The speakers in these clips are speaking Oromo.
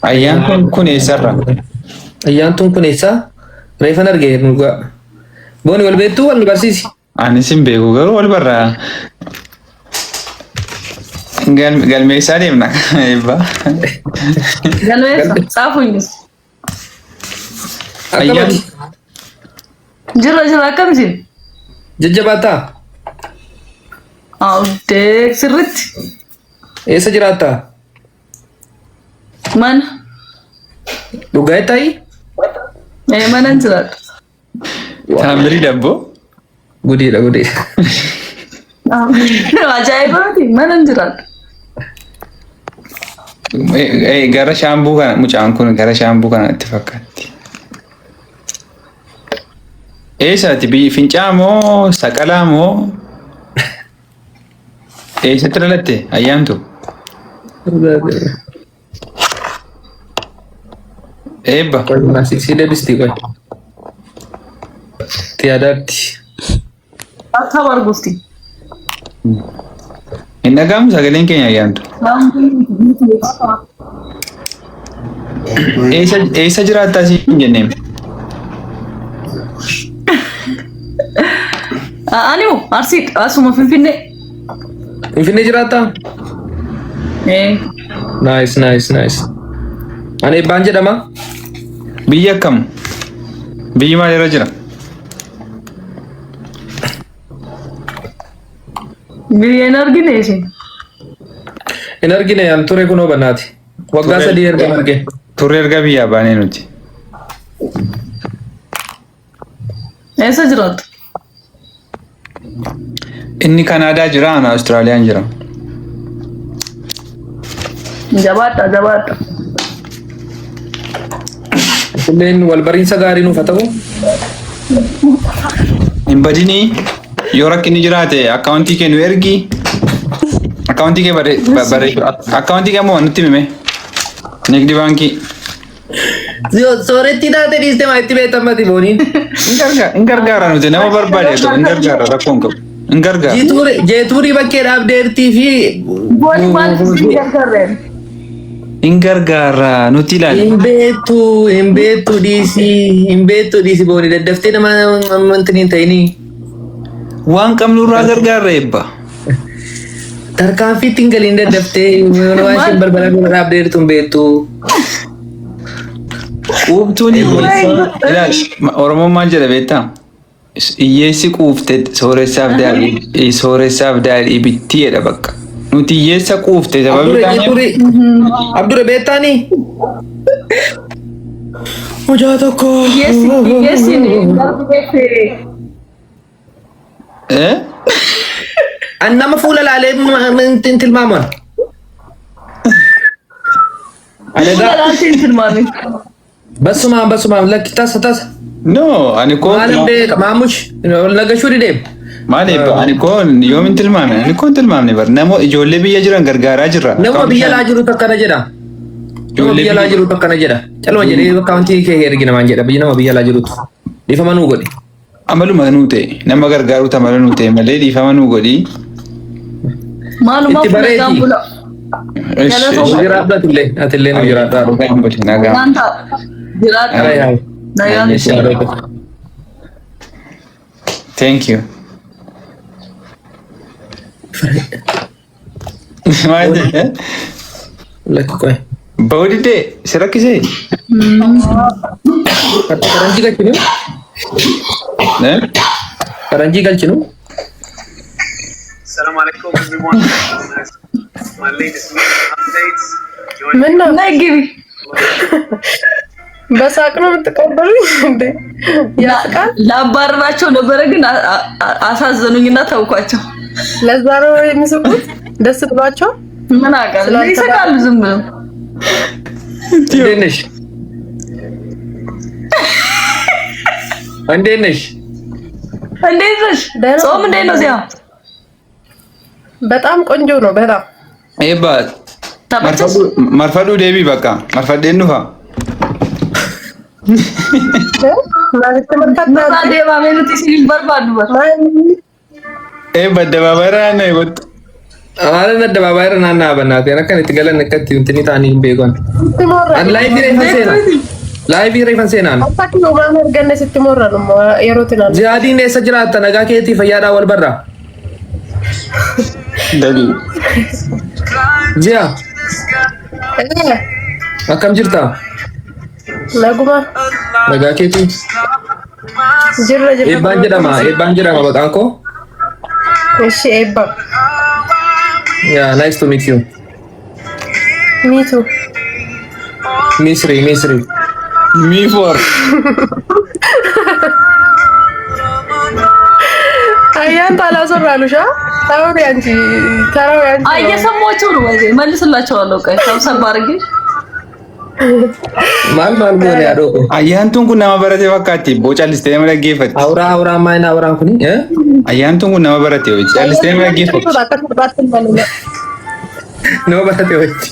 Ayyaantuun kun eessarra? Ayyaantuun kun eessaa? Reefan arge dhugaa. Booni wal beektuu wal nu barsiisi. Anis hin beeku garuu wal barraa. Galmeessaa deemna eebba. Galmeessa tsaafunyis. Akkamati? Jira jira akkam isin? Jajjabaattaa? Awdee sirritti. Eessa jiraattaa? Mana. Dhugaa jettaayi? Ee manan jiraadha. Taamirii dabboo. Gudiidha gudiidha. Ajaa'iba miti manan jiraadha. Gara shaambuu kana mucaan kun gara shaambuu kana itti fakkaatti. Eessaati biyyi fincaa moo saqalaa moo eessatti dhalatte ayyaantu? Eebba. Qoy si deebisti qoy. Itti yaadaatti. Akka barguusti. Hin dhaga'amu sagaleen keenya ayyaantu. Eessa eessa jiraattaa siin hin jenneem. Ani moo Arsii asuma Finfinnee. Finfinnee jiraattaa? Ee. Nice nice nice. Ani Eebbaan jedhama. Biyya akkam? Biyyi maal irra jira? Biyya hin argine isin. Hin argine an ture kunoo bannaati. Waggaa 3 erga arge. Turre erga biyyaa baanee nuti. Eessa jiraattu? Inni Kanaadaa jira, ana Awustiraaliyaan jira. Jabaadha jabaadha. Illeen wal bariinsa gaarii nuuf haa ta'u. Hin badinii yoo rakkinni jiraate akkaawuntii kee nu ergi. Akkaawuntii kee barreessu. Akkaawuntii kee ammoo nutti himi. Nigdi baankii. Soorettii taate dhiiste maa itti beektamati booniin. Hin gargaara nuti nama barbaade ta'u hin gargaara rakkoo hin qabu. Hin gargaara. Jeetuurii bakkee dhaabdeertii fi. Booni maal isin gargaarreen? Hin gargaara nuti ilaali. Hin beektu hin beektu dhiisii hin beektu dhiisii booni daddaftee nama amantiin hin ta'inii. Waan qabnu irraa gargaarra eebba. Tarkaanfiitti hin galiin daddaftee waan isheen balbala dura dhaabdeertu hin beektu. Quubtuun hiyyeessaa ilaali Oromoon maal jedha beektaa? Hiyyeessi quufte sooressaaf daadhii sooressaaf daadhii bitti jedha bakka. Nuti hiyyeessa quufte sababii Abdure taaneef jeetuurii Abdure beektaanii? Mucaa tokko. Hiyyeessi hiyyeessi darbi Eh? An nama fuula laalee hin tilmaaman. Fuula laaltee hin tilmaamin. Basumaan basumaan lakki tasa tasa. No, ani koo Maalan beeka maamush ol nagashuu dideem. Maal eebba ani koo yoom hin tilmaamne ani koo hin tilmaamne bar namo ijoollee biyya jiran gargaaraa jirra. Nama biyya laa jirutu akkana jedha. Nama Ijoollee biyya laa biyya jirutu akkana jedha. Caluma jedhee akkaawuntii kee ergi namaan jedha biyya nama biyya laa jirutu. Dhiifama nuu godhi. Amaluma nuu ta'e nama gargaaruutu amala nuu ta'e malee dhiifama nuu godhi. Maalumaaf Itti bareedi. nagaan bula. Ishi, Galatoo. Nu jiraadhu atillee atillee nu jiraadhu. Nagaan buli nagaan. Nagaan ta'a. Jiraadhu. Hayi hayi. Nagaan. Ishi haadha. Thank you. Maal jedhe? Lakki qoy. Ba'uu diddee si rakkisee? Faranjii galchinu? Eh? Faranjii galchinu? Assalamu alaikum everyone. My latest media updates. Join ምን ነው ነይ ግቢ። በሳቅ ነው የምትቀበሉኝ እንዴ? ያስቃል። ላባረራቸው ነበረ ግን አሳዘኑኝና ተውኳቸው። ለዛ ነው የሚስቁት፣ ደስ ብሏቸው። ምን አውቃለሁ፣ ይስቃሉ ዝም ብለው። እንዴት ነሽ? እንዴት ነሽ? እንዴት ነሽ? ጾም እንዴት ነው እዚያ? በጣም ቆንጆ ነው። በጣም Eebba ተመቸሽ? marfadhuu deebii bakka marfadheen dhufa. ማለት ተመልካት Nurraa deemaa mee nuti isin hin barbaadnu bara. Eebba addabaabaayirra naanna'e kottu. Amaaran addabaabaayii irra naanna'aa bannaati. Akkan itti galan akka itti wanti ta'anii hin beekan. Sitti morran. An live reefan seenaa. Live reefan seenaan. Akka uumaan arganne sitti morran immoo yerootti naannoo. Jihaadiin eessa jiraatta? Nagaa keetii fayyaadhaa wal barraa. Dali. Ji'a akkam jirta? Naguma Nagaa keetii. jirra jirra. Eebbaan jedhama. Eebbaan jedhama maqaan koo. Ishi eebba. Yeah, nice to meet you. Me too. Misri, Misri. Me for. Ayyaan taalaa sorraalushaa ተራው ያንቺ ተራው ያንቺ አይ ነው። እየሰማችሁ ነው ወይ? መልስላቸዋለሁ። ቆይ ሰብሰብ አድርጌ Maal maal goone yaadoo ko? Ayyaantuun kun nama barate fakkaatti. Boo callistee nama dhaggeeffatti. Awuraa awuraa maayina awuraan kuni? Eh? Ayyaantuun kun nama barate hoji. Callistee nama dhaggeeffatti. Akka salphaatti hin malu. Nama barate wayiiti.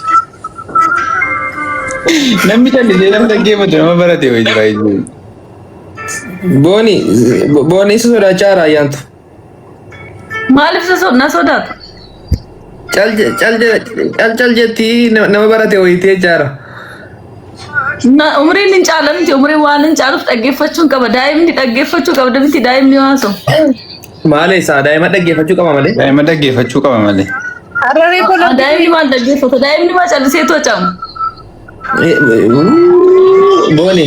Namni callisee nama dhaggeeffatu nama barate hoji baay'ee. Booni booni isa sodaachaa jira ayyaantu. Maaliif na sodaata? Cal cal cal cal jetti nama barate wayiiti jechaadha. Umriin hin caala miti, umriin waan hin caaluuf dhaggeeffachuun qaba. Daa'imni dhaggeeffachuu qabda miti, daa'imni waan sun. Maal isaa daa'ima dhaggeeffachuu qaba malee. Daa'ima dhaggeeffachuu qaba malee. Hararee kun Daa'imni maal dhaggeeffata? Daa'imni maal callisee to'acamu? Booni.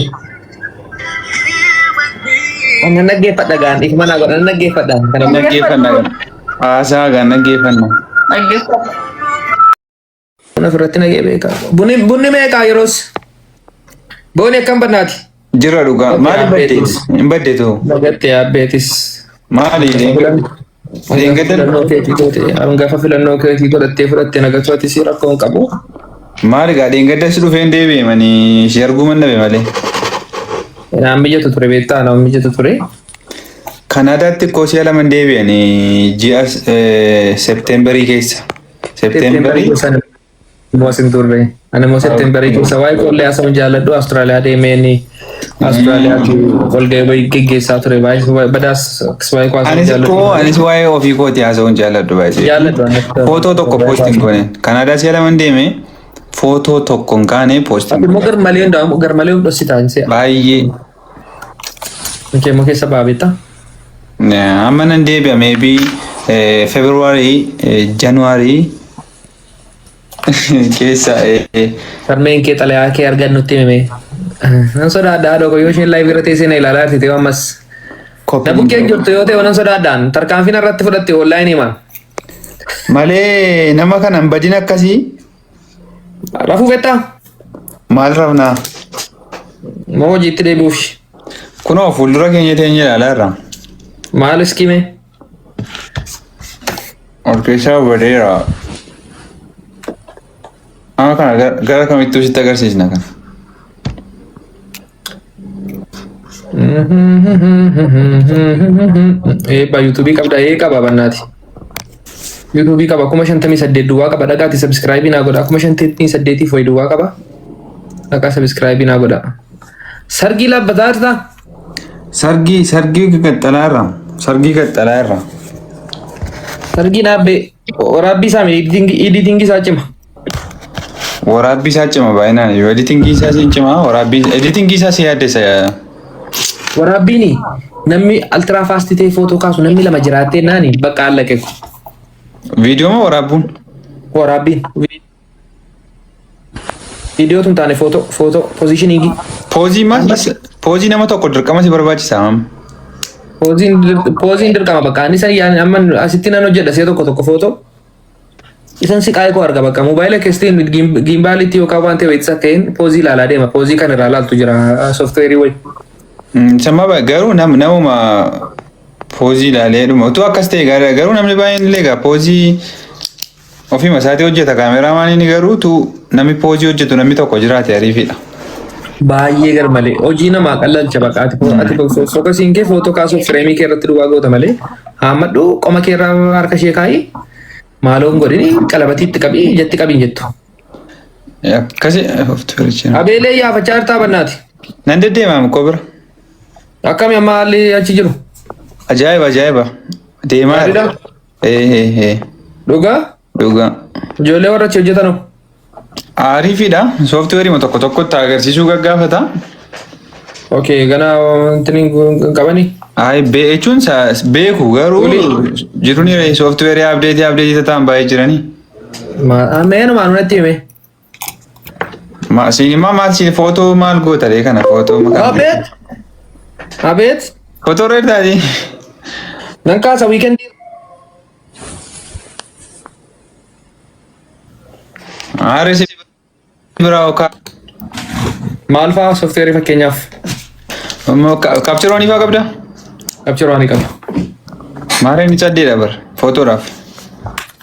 Ani dhaggeeffadha gaan dhiifama naa godha, nan dhaggeeffadha. Kana Dhaggeeffanna. Haasaa gaan dhaggeeffanna. Dhaggeeffata. Kun ofirratti nagee beekaa. Bunni bunni meeqaa yeroos? Booni akkam bannaati? Jira dhugaa. Maali badde? Hin baddeetu. Nagatti abbeetis. Maali? Deengada Filannoo keetii goote. Hangafa filannoo keetii godhattee fudhattee nagatu ati si rakkoo hin qabu. Maali gaa deengada si dhufee hin deebi'e manii ishee arguu mannabe malee. Naan mijatu ture beektaa, naan mijatu ture. Kanaadaatti koo si'a lama hin deebi'anii ji'a Seepteembarii keessa. Seepteembarii. Immoo asin turre. Ani immoo Seepteembarii keessa waa'ee qollee haasa'uun jaalladhu Awustiraaliyaa deemeen Awustiraaliyaatti walgahii geggeessaa ture. Baay'ee badaas waa'ee koo haasa'uun Anis jaalladhu. koo anis waa'ee ofii kooti haasa'uun jaalladhu baay'ee. Jaalladhu anis. Footoo tokko post hin goone. Kanaadaa si'a lama hin deeme, footoo tokko hin kaane post hin Immoo goone. garmalee hundaa'u garmalee dhossitaa hin se'a. Baay'ee. Inkee immoo keessa ba'aa beektaa? Amma nan deebi'a, maybe February, January keessa. Harmeen kee xalayaa kee argannutti himime. Nan sodaadha haadha koo, yoo isheen live irra teessee na ilaalaa jirti ta'e ammas. Na bukkeen jirtu yoo ta'e nan sodaadhaan tarkaanfiin irratti fudhatte online himan. Malee nama kana hin badin akkasii. Rafuu fettaa? Maal rafnaa? Moo hojiitti deebi'uuf? Kunoo fuuldura keenya teenye ilaalaa irra. Maal iskime? Ol keessaa badeera. Amma kana gara kamittuu sitti agarsiisna kana. Eebba yuutuubii qabda ee qaba bannaati. Yuutuubii qaba, 58,000 duwwaa qaba, dhaqaati subscribe naa godha, 58,000 wayi duwwaa qaba. Dhaqaa subscribe naa godha. Sargii laabbataa jirtaa? Sargii sargii qaxxalaa irra. Sargii qaxxalaa irra. Sargii dhaabbee waraabbii isaa editing isaa cima. Waraabbii isaa cima baay'inaan. Yoo editing isaa siin cima, waraabbii editing isaa si yaaddessa. Waraabbiin namni ultra fast ta'e footoo kaasu namni lama jiraattee naani bakka allaqe. Viidiyoo moo waraabbuun? Waraabbiin. Viidiyoo tun taane, footoo footoo positioning. Pose maal? Pose nama tokko dirqama si barbaachisa amma. Poseiin dirqama bakka ani san yaani amma asitti nan hojjedha si'a tokko tokko footoo. Isan si qaayee koo arga bakka moobaayila keessatti gimbalitti yookaan waan ta'e beeksisa ta'een pose ilaalaa deema. Pose kan irraa ilaaltu jira software wayi. Samma garuu namuma pose ilaalee dhuma utuu akkas ta'e gaariidha. Garuu namni baay'een illee egaa pose ofiima isaatii hojjeta kaameeraamaaniin, garuu utuu namni pose hojjetu namni tokko jiraate ariifidha. Baay'ee gar malee hojii namaa qallalcha bakka ati ati focusiin kee footoo kaasuuf frame kee irratti duwwaa goota malee haammadhu, qoma kee irraa harka ishee kaa'i, maaloon godhini, qalabatiitti qabii, ijatti qabiin jettu. Akkasi of tolchina. Abeelee yaafachaa jirtaa bannaati. Nan deddeemaam koo bira. Akkami amma haalli achi jiru? Ajaa'iba, ajaa'iba. Deemaa. Gaariidha? Ee ee ee. Dhugaa? Dhugaa. Ijoollee warra achi hojjetanoo. Ariifidha. Sooftiweerii tokko tokkotti agarsiisuu gaggaafata. Okay, gana wanti hin qabanii. Ay jechuun beeku garuu jiruun sooftiweerii update update ta'an baay'ee jiranii. Meenumaa nunatti hime. Siin immoo maal siin footoo maal goota ree kana footoo maqaan. Abeet! Abeet! Footoo irra taati. Nan kaasa weekendii. Aarri si biraa okaa. Maal fa'aa sooftiweerii fakkeenyaaf? Capture One fa'aa qabdaa? Capture One qaba. Maarreen ni caddeedha bar footoodhaaf.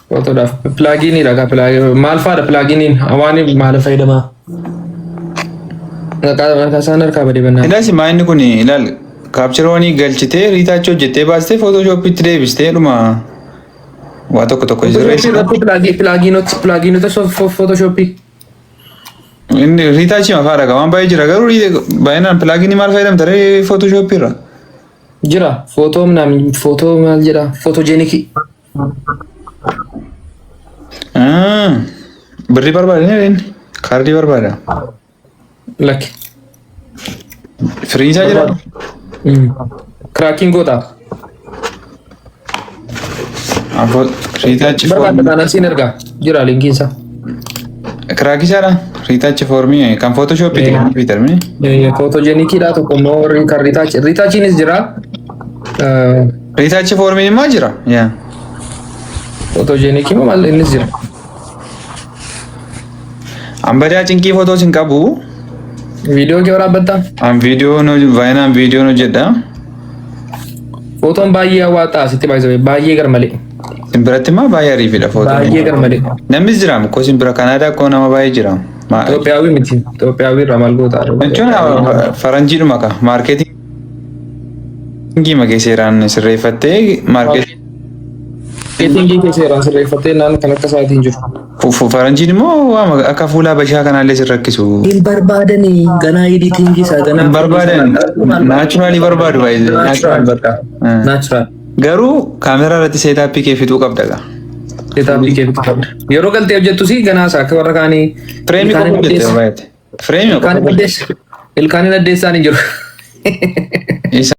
Footoodhaaf pluginiidha kaa maal fa'aadha pluginiin waan maal fayyadamaa? Maqaa isaan harkaa badee bannaa. Ilaasi maa inni kun ilaal Capture One galchitee retouch hojjettee baastee Photoshopitti deebistee dhuma waa tokko tokko sirreessita. Pluginota Photoshopii. Inni retouchii mafaadha qaba waan baay'ee jira garuu baay'inaan pluginii maal fayyadamta ree Photoshopii irra? Jira footoo naam footoo maal jedha photogenicii. Birrii barbaada inni kaardii barbaada. Lakki. Firiin isaa jira. Crackiin goota. Retouch Barbaada taanaan siin ergaa jira linkiin isaa. Crackisaadha. Retouch for Me kan Photoshopiiti kan Peter mi? Photogeniciidha tokko immoo kan retouch retouchiinis jira. Retouch for Me immoo jira. Yaa. Photogenicii moo maal innis jira. Ambadaa cinqii footoos hin qabu. Viidiyoo kee waraabbattaa? An viidiyoon baay'inaan viidiyoon hojjedha. Footoon baay'ee hawwataa asitti baay'ee baay'ee garmalee. Simbiratti immoo baay'ee ariifidha footoon. Baay'ee garmalee. Namnis jira ko simbira Kanaadaa koo nama baay'ee jira. Itoophiyaawii miti. Itoophiyaawii irraa maal goota? Jechuun faranjiidhuma ka marketingii makee seeraan sirreeffattee Marketingii kee seeraan sirreeffattee naan kan akka isaatiin jiru. Faranjiin immoo waama akka fuula Habashaa kanaallee sin rakkisu. Hin barbaadanii ganaa editingii isaa ganaa. Hin barbaadan naturalii barbaadu baay'ee. Natural bakka. Natural. Garuu kaameraa irratti setupii kee fixuu qabda gaa. Setupii kee fixuu qabda. Yeroo galtee hojjettus ganaa isaa akka warra kaanii. Frameii qofa hojjette baay'ate. Frameii qofa. Ilkaaniin addeessaan hin jiru. Isa